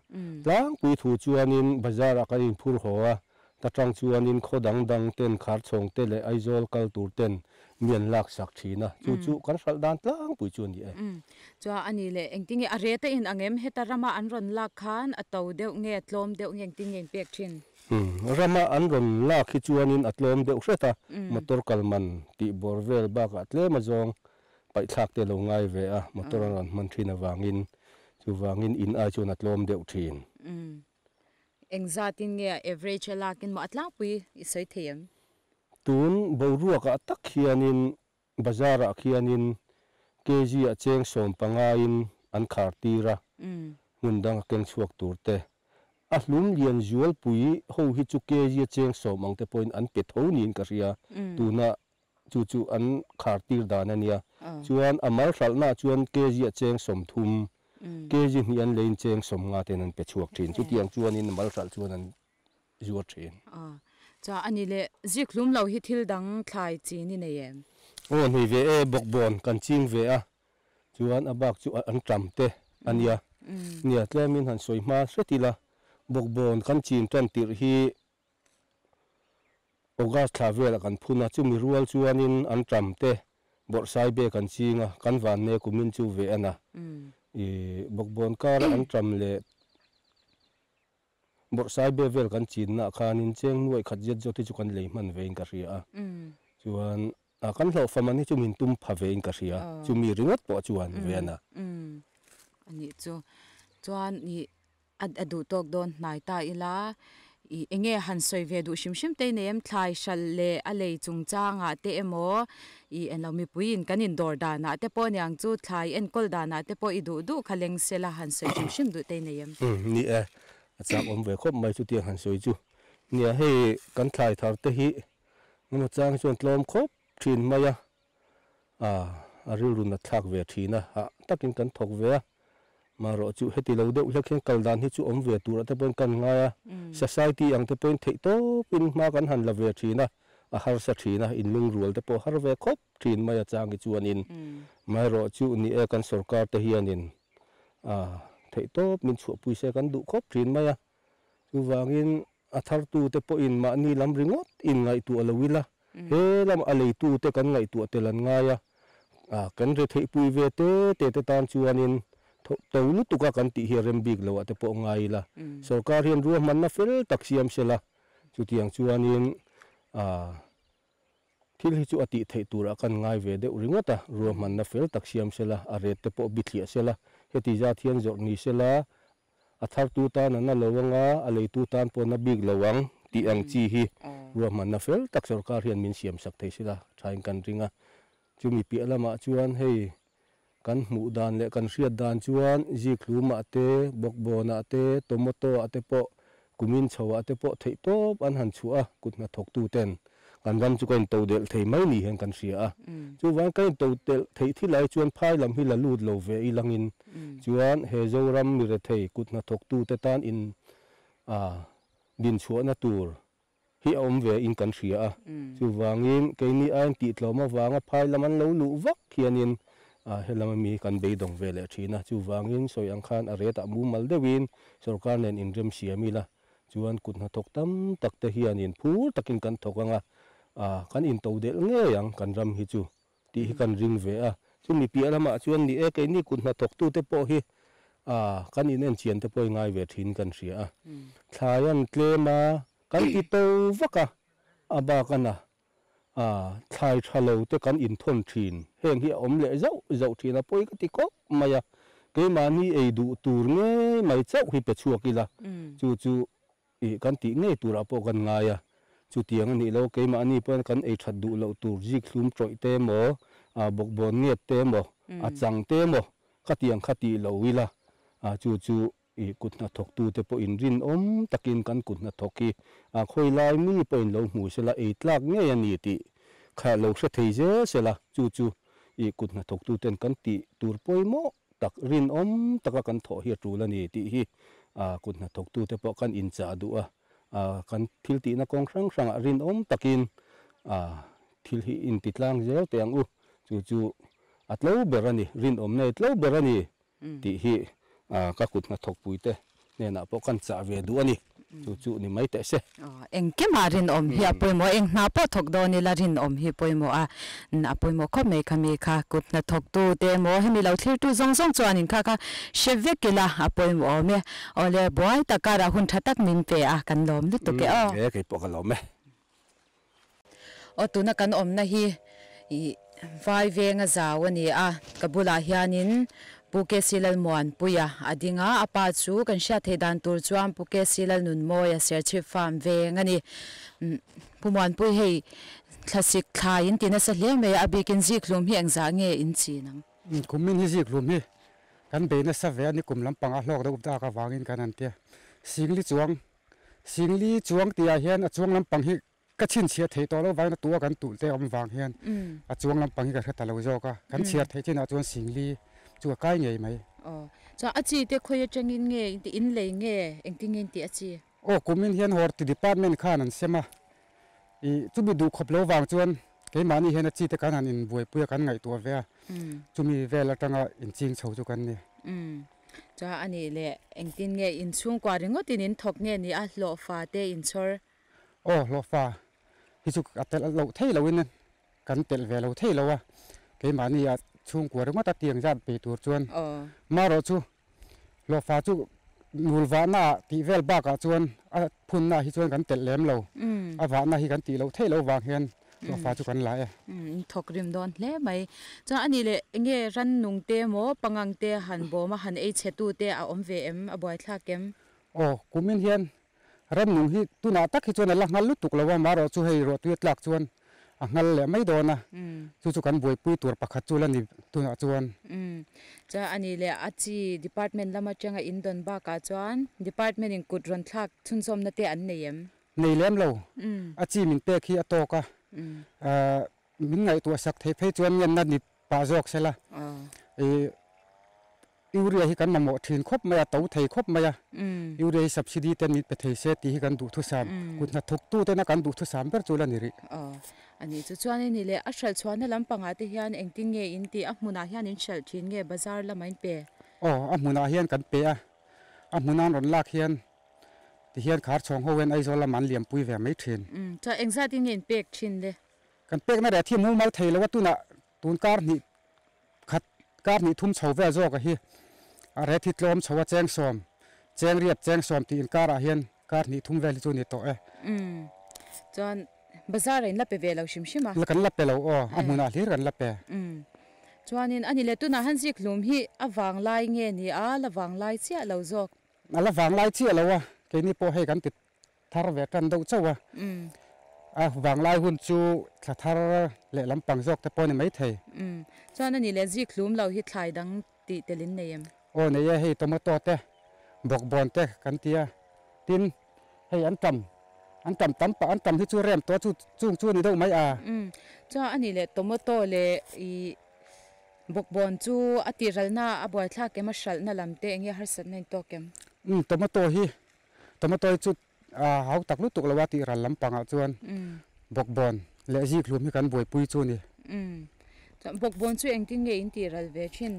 Tlangpui thu chuanin bazar ah kan inphur haw a, Ta tang chuanin khaw dang dang ten Kharchhawng te leh Aizawl kal tur ten mi an lak sak thin a, chu chu kan hralh dan tlangpui chu a ni e. Umm. Chuan a ni leh engtin nge a reta in ang em? Heta rama an rawn lak khan a to deuh nge tlawm deuh nge engtin nge in pek thin? Rama an rawn lak hi chuanin a tlawm deuh hret a, motor kal man tih bawr vel bakah tlem azawng paihthlak te lo ngai ve a, motor an rawn hman thin avangin chuvangin in ai chuan a tlawm deuh thin. Engzatin nge a average a lakin maw a tlangpui i sawi thei em? Tun boruakah tak hianin Bazar ah khianin kg ah cheng 15 in an khar tir a, hmun dang a keng chhuak tur te. A hlum lian zualpui ho hi chu kg a cheng 10 ang te pawhin an pe tho niin ka hria, tuna chu chu an khar tir dan a nia. Chuan a mal hralhna ah chuan kg ah cheng 30, kg hnih an leiin cheng 50 ten an pe chhuak thin. Chutiang chuanin a mal hralh chuan an zuar thin. Chuan a ni leh, zik hlum lo hi thil dang thlai chi ni nei em? Aw nei ve e, bawkbawn kan ching ve a, chuan a bak chu an tam te a nia. Nia, tlemin han sawi hma hret ila, bawkbawn kan chin tan tirh hi August thla velah kan phun a, chumi rual chuanin an tam te bawrhsai be kan ching a, kan vanne kumin chu ve a na. I bawkbawn kara an tam leh Bawrhsai be vel kan chinna ah khanin cheng nuaih khat zet zawt hi chu kan lei hman vein ka hria a, chuan kan hlauhfa man hi chu min tum pha vein ka hria, chumi ringawt pawh chuan ve a na. A nih chu, chuan i a duh tawk dawn hnai ta ila, i enge han sawi ve duh hrim hrim te nei em, thlai hralh leh a lei chungchangah te emaw i englo mipuiin kan indawr danah te pawh aniang chu thlai enkawl danah te pawh i duh duh kha leng sela han sawi hrim hrim duh te nei em. Ni e, A chak awm ve khawp mai chutiang han sawi chu. Nia hei kan thlai thar te hi engemaw chang hi chuan tlawm khawp thin mai a, ah a rilru nat thlak ve thin a, hah takin kan thawk ve a. Marawh chu heti lo deuh hlek hian kal dan hi chu awm ve turah te pawhin kan ngai a, society ang te pawhin theih tawpin hma kan han la ve thin a, a harsa thin a, inlungrual te pawh har ve khawp thin mai a chang hi chuanin. Marawh chu ni e kan sorkar te hianin A theihtawp min chhuahpui se kan duh khawp thin mai a, chuvangin a thartute pawhin mahni lam ringawt in ngaihtuah lo ila, he lam a leitute kan ngaihtuah tel an ngai a, kan retheihpui ve te te te tan chuanin to lutuk a kan tih hi a rem bik loh ah te pawh ngai ila, sorkar hian ruahmanna fel tak siam sela, chutiang chuanin Thil hi chu a tih theih turah kan ngai ve deuh ringawt a, ruahmanna fel tak siam sela, a ret te pawh bithliah sela, heti zat hian zawrh ni sela, a thartu tan a na lo ang a, a leitu tan pawh na bik lo ang tih ang chi hi ruahmanna fel tak sorkar hian min siam sak thei sela thain kan ring a. Chumi piah lamah chuan hei kan hmuh dan leh kan hriat dan chuan zikhlumah te, bawkbawnah te, tomato ah te pawh Kumin chhoah te pawh theih tawp an han chhuah a, kut hnathawktu ten kan ram chu ka into delh thei mai ni hian kan hria a. Chuvang ka into delh theih thil ai chuan phai lam hi la lut lo ve ilangin chuan he Zoram mirethei kut hnathawktu te tan in a dinchhuahna tur hi a awm ve in kan hria a. Chuvangin keini ain tihtlawm avanga phai lam an lo luh vak hianin Helam ami hi kan beidawng ve leh thin a, chuvangin sawi ang khan a retah mumal deuhin sorkar nen inrem siam ila chuan kut hnathawk tam tak te hianin phur takin kan thawk ang a, kan into delh ngei ang kan ram hi chu tih hi kan ring ve a. Chumi piah lamah chuan ni e keini kut hnathawktute pawh hi kan inenchian te pawh i ngai ve thin kan hria a, thlai an tlem a, kan ti to vak a, a bak a na A, thlai tha lo te kan inthawn thin. Heng hi a awm leh zauh zauh thin a, pawi ka ti khawp mai a. Keimahni ei duh tur ngei mai chauh hi pe chhuak ila, chu chu ih kan tih ngei turah pawh kan ngai a. Chutiang a nih lo, keimahni pawhin kan ei that duh loh tur zik hlum tawih te emaw, bawkbawn nget te emaw, a chang te emaw khatiang kha tih lo ila, chu chu I kut hnathawktute pawhin rinawm takin kan kut hnathawk hi a khawi lai mi pawhin lo hmu sela, ei tlak ngei a ni tih kha lo hre thei zel sela, chu chu i kut hnathawktuten kan tih tur pawimawh tak, rinawm taka kan thawh hi a tul a ni tih hi kut hnathawktute pawh kan inchah duh a, kan thil tihna kawng hrang hrangah rinawm takin thil hi intitlang zel teh ang u, chu chu a tlo ber a ni, rinawmna i tlo ber a ni. Tih hi ka kut hnathawkpuite hnenah pawh kan chah ve duh a ni. Chu chu ni mai teh se. Engkima rinawm hi a pawimawh a, eng hna pawh thawk dawn ila rinawm hi pawimawh a, a pawimawh khawp mai kha mi kha kut hna thawktu te emaw hemi lo thlirtu zawng zawng chuanin kha kha hre vek ila a pawimawh awm e. Awle buai tak karah hun tha tak min pe a, kan lawm lutuk e aw. Umm, kei pawh ka lawm e. Aw tuna kan awmna hi ih vai venga zau a ni a, ka bulah hianin Pu KC Lalmuanpuia a ding a, a pa chu kan hriat theih dan tur chuan Pu KC Lalnunmawia Serchhip Farm veng a ni. Pu Muanpui hei thlasik thlai in ti nasa hle mai a, a bikin zikhlum hi engzah nge in chin ang? Kumin hi zikhlum hi kan bei nasa ve a ni, kum lampangah hlawk deuh dak avangin kan han tia. Singli chuang, Singli chuang tihah hian a chuang lampang hi Ka chhinchhiah theih tawh loh vangin a tua kan tulh te awm vang hian a chuang lampang hi ka hre ta lo zawk a, kan chhiar theih chinah chuan Singli chu a kai ngei mai. Aw, chuan a chi te khawi atangin nge in tih, in lei nge engtin nge in tih a chi? Aw, kumin hian Horti Department khan an sem a, ih chumi duh khawp lo vang chuan keimahni hian a chi te kan han inbuaipui a, kan ngaihtuah ve a, chumi vel atanga inching chho chu kan ni. Chuan a nih leh engtin nge inchhungkua ringawtin in thawk nge ni a, hlawhfa te inchhawr? Aw hlawhfa hi chu a telh loh thei loin kan telh ve lo thei lo a, keimahni a chhungkua ringawt a tiang zat bei tur chuan marawh chu hlawhfa chu nul vahna ah tih vel bakah chuan a phunna hi chuan kan telh lem lo, a vahna hi kan tih loh theih loh vang hian hlawhfa chu kan la e. Thawk rim dawn hle mai. Chuan a nih leh enge rannung te maw pangang te han bawm a han ei chhe tu te a awm ve em a buaithlak em? Aw kumin hian Ramnung hi tunah tak hi chuan a la nghal lutuk lo a, marawh chu hei ruahtui a tlak chuan a nghal leh mai dawn a, chu chu kan buaipui tur pakhat chu la ni tunah chuan. Chuan a nih leh a chi department lam atanga in dawn bakah chuan department in kut rawn thlak chhunzawmna te an nei em? Nei lem lo, a chi min pek hi a tawk a, min ngaihtuah sak theih phei chuan ngenna ni pah zawk sela, ih Urea hi kan mamawh thin khawp mai a, to thei khawp mai a. Urea hi subsidy ten min pe thei se tih hi kan duhthusam, kut hnathawktu tena kan duhthusam ber chu la ni rih. Aw, a nih chu chuan i ni leh a hralh chhuahna lampangah te hian engtin nge in tih? A hmunah hian in hralh thin nge bazar lamah in pe? Aw, a hmunah hian kan pe a, a hmunan rawn lak hian tihian khar chhawng ho hian Aizawl lamah an liampui ve mai thin. Chuan engzat in nge in pek thin le? Kan pekna reh thi mumal thei lo a, tunah tun kar hnih Khat kar hnih thum chho vel zawk a hi a ret hi tlawm chho a cheng sawm, cheng riat cheng sawm tih inkarah hian kar hnih thum vel hi chu ni tawh e. Umm chuan bazar ah in la pe ve lo hrim hrim a. La kan la pe lo aw, a hmunah hlir kan la pe. Umm chuanin a ni le tunah han zik hlum hi a vanglai nge ni a, la vanglai chiah lo zawk. A la vanglai chiah lo a, keini pawh hei kan ti Thar ve tan deuh chauh a, a vanglai hun chu thla thar leh lampang zawk te pawh a ni maithei. Chuan a nih leh zik hlum lo hi thlai dang tih tel in nei em? Aw nei e, hei tomato te, bawkbawn te kan ti a, tin hei an tam, an tam tam pah, an tam hi chu rem tawh chu chung chu a ni deuh mai a. Chuan a nih leh tomato leh ih bawkbawn chu a tihralna a buaithlak em a hralhna lam te eng nge harsatna in tawk em? Tomato hi Tomato hi chu a hau tak lutuk lo a tih ral lampangah chuan bawkbawn leh zik hlum hi kan buaipui chu a ni. Chuan bawkbawn chu engtin nge in tih ral ve thin?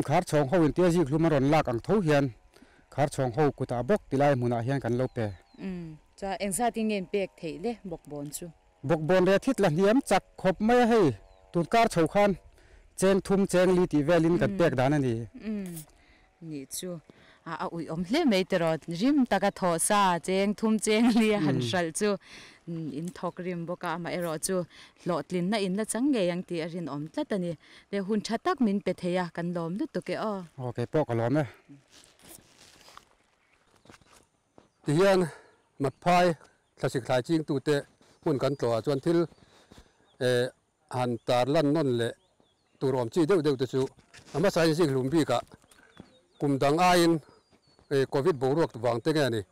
Khar chhawng ho in tia zik hlum a rawn lak ang tho hian khar chhawng ho kutah bawk ti lai hmunah hian kan lo pe. Chuan engzat in nge in pek theih le bawkbawn chu? Bawkbawn reh thit la hniam chak khawp mai a hei, tun kar chho khan cheng thum cheng li tih velin kan pek dan a ni. Nih chu a uih awm hle mai tiraw, rim taka thawh sa cheng thum cheng li a han hralh chu in thawk rim bawk a, amaherawh chu hlawhtlinna in la chang ngei ang tih a rinawm tlat a ni. Leh hun tha tak min pe thei a, kan lawm lutuk e aw. Aw kei pawh ka lawm e. Tihian Matphai thlasik thlai chingtute hmun kan tlawhah chuan thil han tar lan nawn leh tur awm chi deuh deuh te chu a hmasa in zik hlum bikah kum dang aiin Covid boruak vang te nge a ni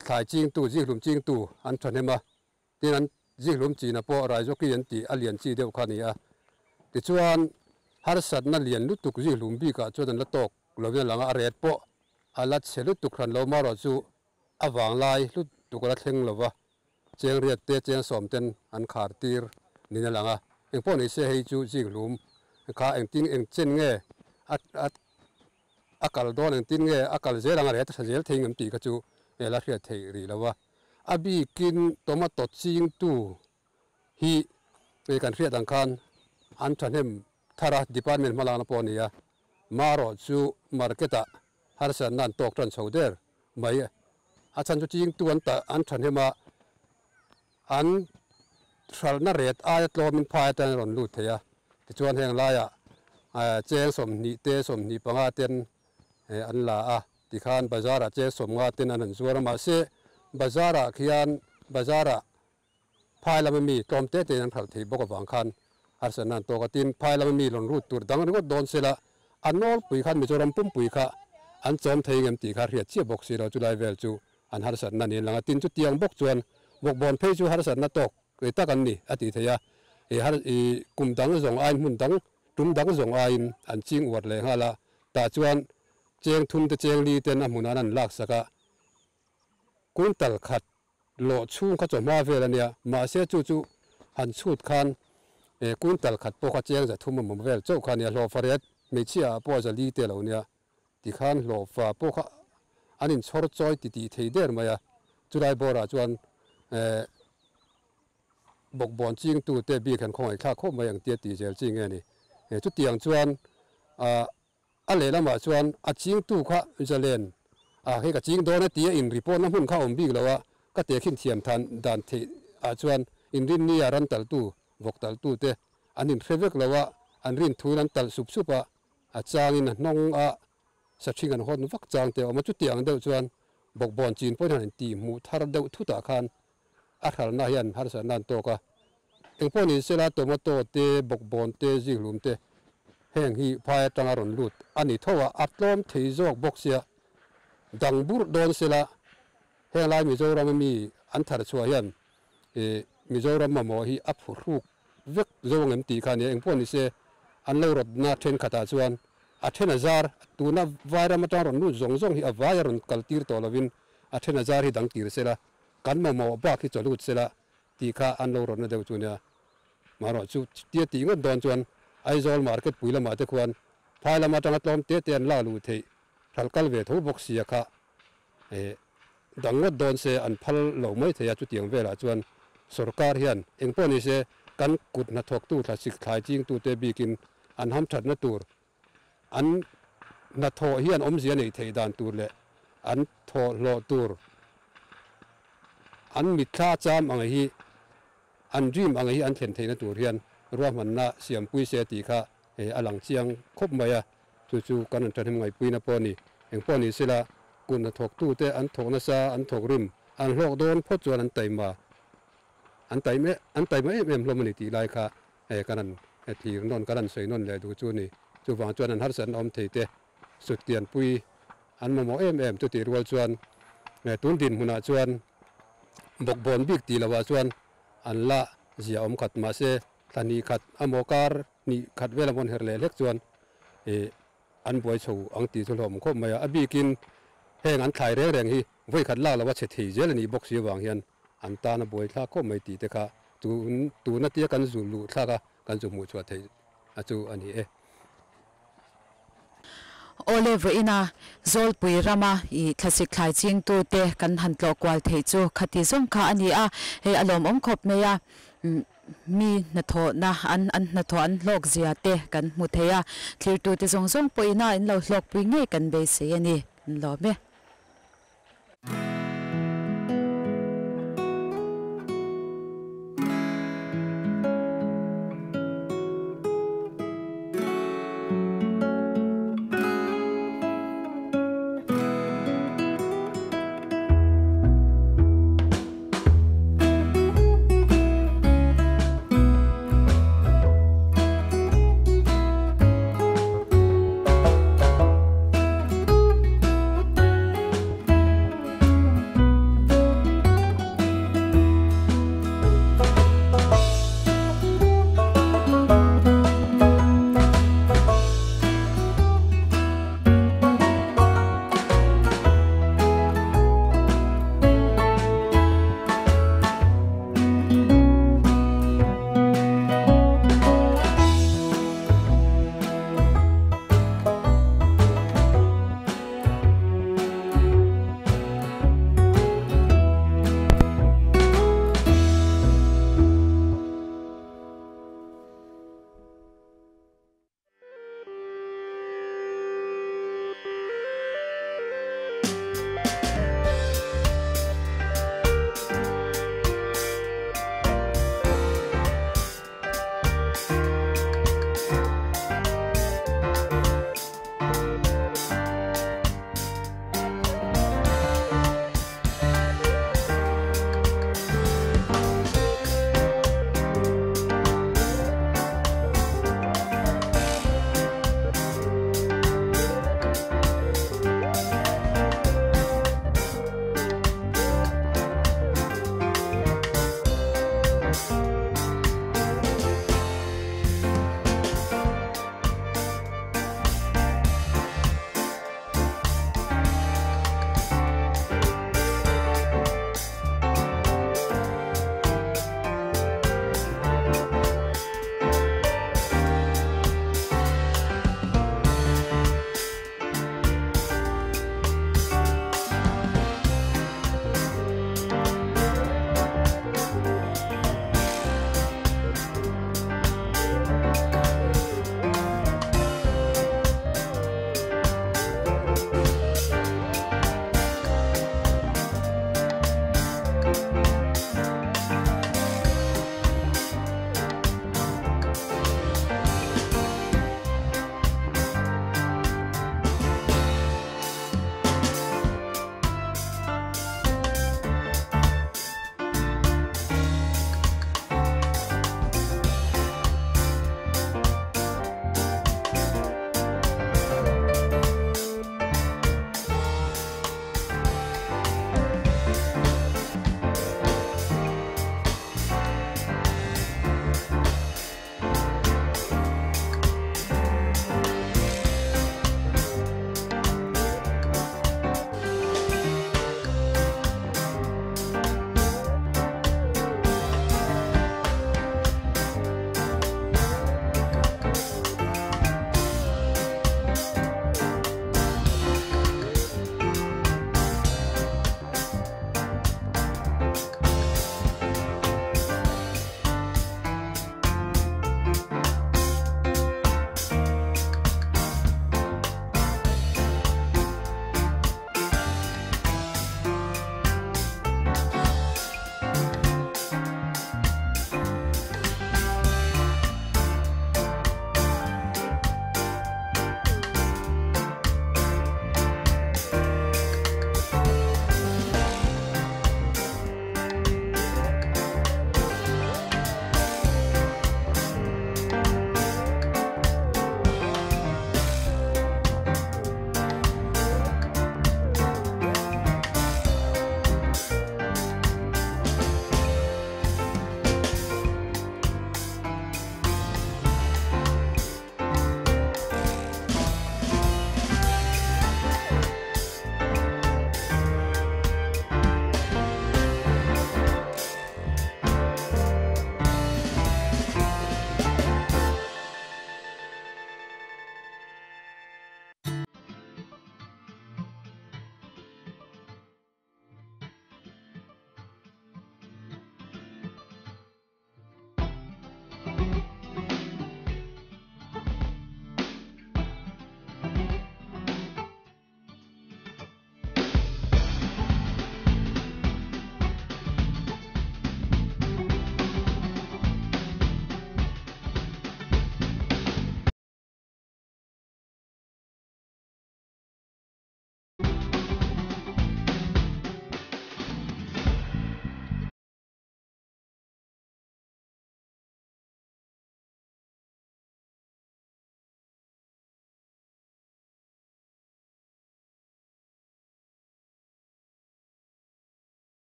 thlai chingtu zik hlum chingtu an thahnem a, tin an zik hlum china pawh Raizoki an tih a lian chi deuh kha a ni a, tichuan harsatna lian lutuk zik hlum bikah chuan an la tawk lovin a lang a, a ret pawh a la chhe lutuk hran lo marawh chu a vanglai lutuk a la thleng lova. Cheng riat te cheng sawm ten an khar tir niin a lang a, engpawh ni se hei chu zing hlum kha engtin eng chen nge a a kal dawn engtin nge a kal zel ang a ret a tha zel thei ngem tih kha chu la hriat theih rih lo a a bikin tomato ching tu hi kan hriat ang khan an thahnem thara department hmalakna pawh a ni a marawh chu market ah harsatna an tawk tan chho der mai a chhan chu ching tu an tah an thahnem a an hralhna ret aia tlawmin phai atangin a rawn lut thei a tichuan heng laiah cheng sawmhnih te sawmhnih panga ten an la a tikhan bazar ah cheng sawmnga ten an han zuar a mahse bazar ah khian bazar ah phai lama mi tlawm te tein an hralh thei bawk avang khan harsatna an tawk a tin phai lama mi rawn rut tur dang ringawt dawn sela a nawlpui khan Mizoram pumpui kha an chawm thei ngem tih kha hriat chiah bawk si lo chulai vel chu an harsatna niin lang a tin chutiang bawk chuan bawkbawn phei chu harsatna tawk tak an ni a tih theih a i har i kum dang zawng aiin hmun dang tum dang zawng aiin an ching uar leh nghal a tah chuan cheng thum te cheng li ten a hmunah an an laksak a quintal khat lawh chhung kha chawhma vel a nia mahse chu chu han chhut khan quintal khat pawh kha cheng za thum a mawm vel chauh kha a nia hlawhfa ret hmeichhia ah pawh za li te lo nia tikhan hlawhfa pawh kha an inchhawr chawi ti tih thei der mai a chulai bawrah chuan bawkbawn chingtute bik hian khawngaih thlak khawp mai ang tia tih zel chi nge ni chutiang chuan A lehlamah chuan a chingtu kha zalen a hei ka ching dawn a tia in report na hmun kha a awm bik lo a, ka tehkhin thiam than dan theih ah chuan inrinni a ran taltu, vawk taltu te an inhre vek lo a, an rin thuin an talh sup sup a, a changin a hnawng a sahring an hawn vak chang te a awm a, chutiang deuh chuan bawkbawn chin pawhin han intih hmuh thar deuh thutah khan a hralhna hian harsatna an tawk a, engpawh ni sela tomato te, bawkbawn te, zikhlum te heng hi phai atanga rawn lut a ni tho a, a tlawm thei zawk bawk sia dang burh dawn sela heng lai Mizoram a mi an thar chhuah hian ih Mizoram mamawh hi a phuhruk vek zo ang em tih kha a nia, engpawh ni se an lo rawtna thenkhatah chuan a then a zar tuna vairam atanga rawn lut zawng zawng hi a vai a rawn kal tir tawh lovin a then a zar hi dang tir sela Kan mamawh bak hi chawlut sela tih kha an lo rawtna deuh chu nia. Marawh chu tia tih ngawt dawn chuan Aizawl market pui lamah te khuan phai lam atanga tlawm te te an lak luh theih hralh kal ve tho bawk sia kha dang ngawt dawn se an phal lo mai thei a chutiang velah chuan sorkar hian engpawh ni se kan kut hnathawktu thlasik thlai chingtute bikin an hamthatna tur an hnathawh hian awmzia neih theih dan tur leh an thawhhlawh tur an mitthla cham ang hi an dream ang hi an thlen theihna tur hian ruahmanna siampui se tih kha a lang chiang khawp mai a, chu chu kan an thahnem ngaihpuina pawh a ni. Engpawh ni sela kut hnathawktute an thawk nasa, an thawk rim, an hlawk dawn phawt chuan an taima an taima an taima em em hlawm a ni tih lai kha kan han thlir nawn, kan han sawi nawn leh duh chu a ni. Chuvang chuan an harsatna awm thei te suttianpui an mamawh em em chutih rual chuan tun dinhmunah chuan bawkbawn bik tih lohah chuan an la zia awm khat mahse thla hnih khat amaw kar hnih khat vel amaw an herh leh hlek chuan an buai chho ang tih chu hlawm khawp mai a. A bikin heng an thlai reng reng hi vawi khat lak loha che thei zel a nih bawk si avang hian an tan a buai thlak khawp mai tih te kha tun tuna tia kan zu luh thlak a kan zu hmuh chhuah theih a chu a ni e. Awle vawiina Zawlpui rama i thlasik thlai chingtute kan han tlawh kual theih chu khati zawng kha a ni a, hei a lawmawm khawp mai a, mi hnathawhna an an hnathawh an hlawk zia te kan hmu thei a, thlirtute zawng zawng pawhin a in lo hlawkpui ngei kan beisei a ni, kan lawm e.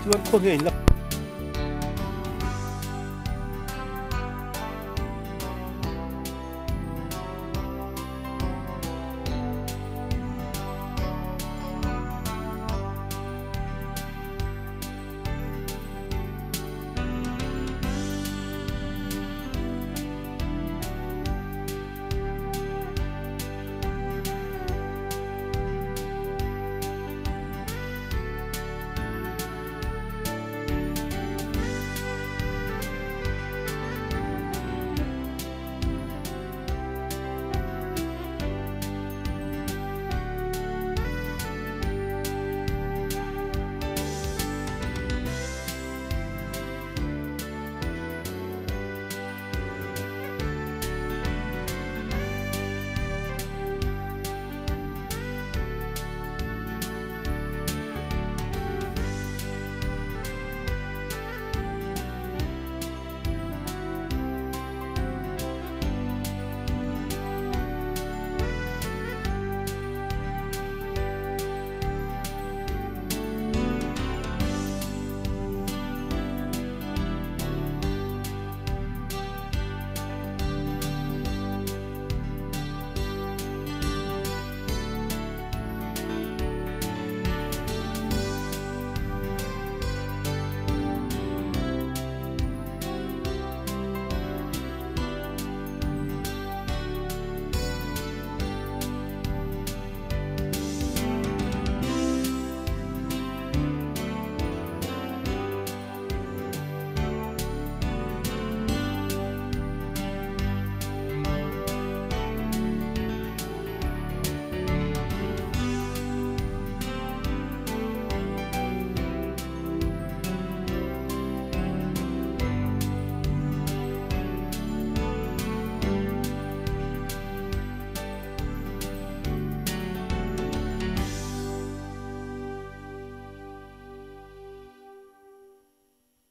Chuan khaw nge in la.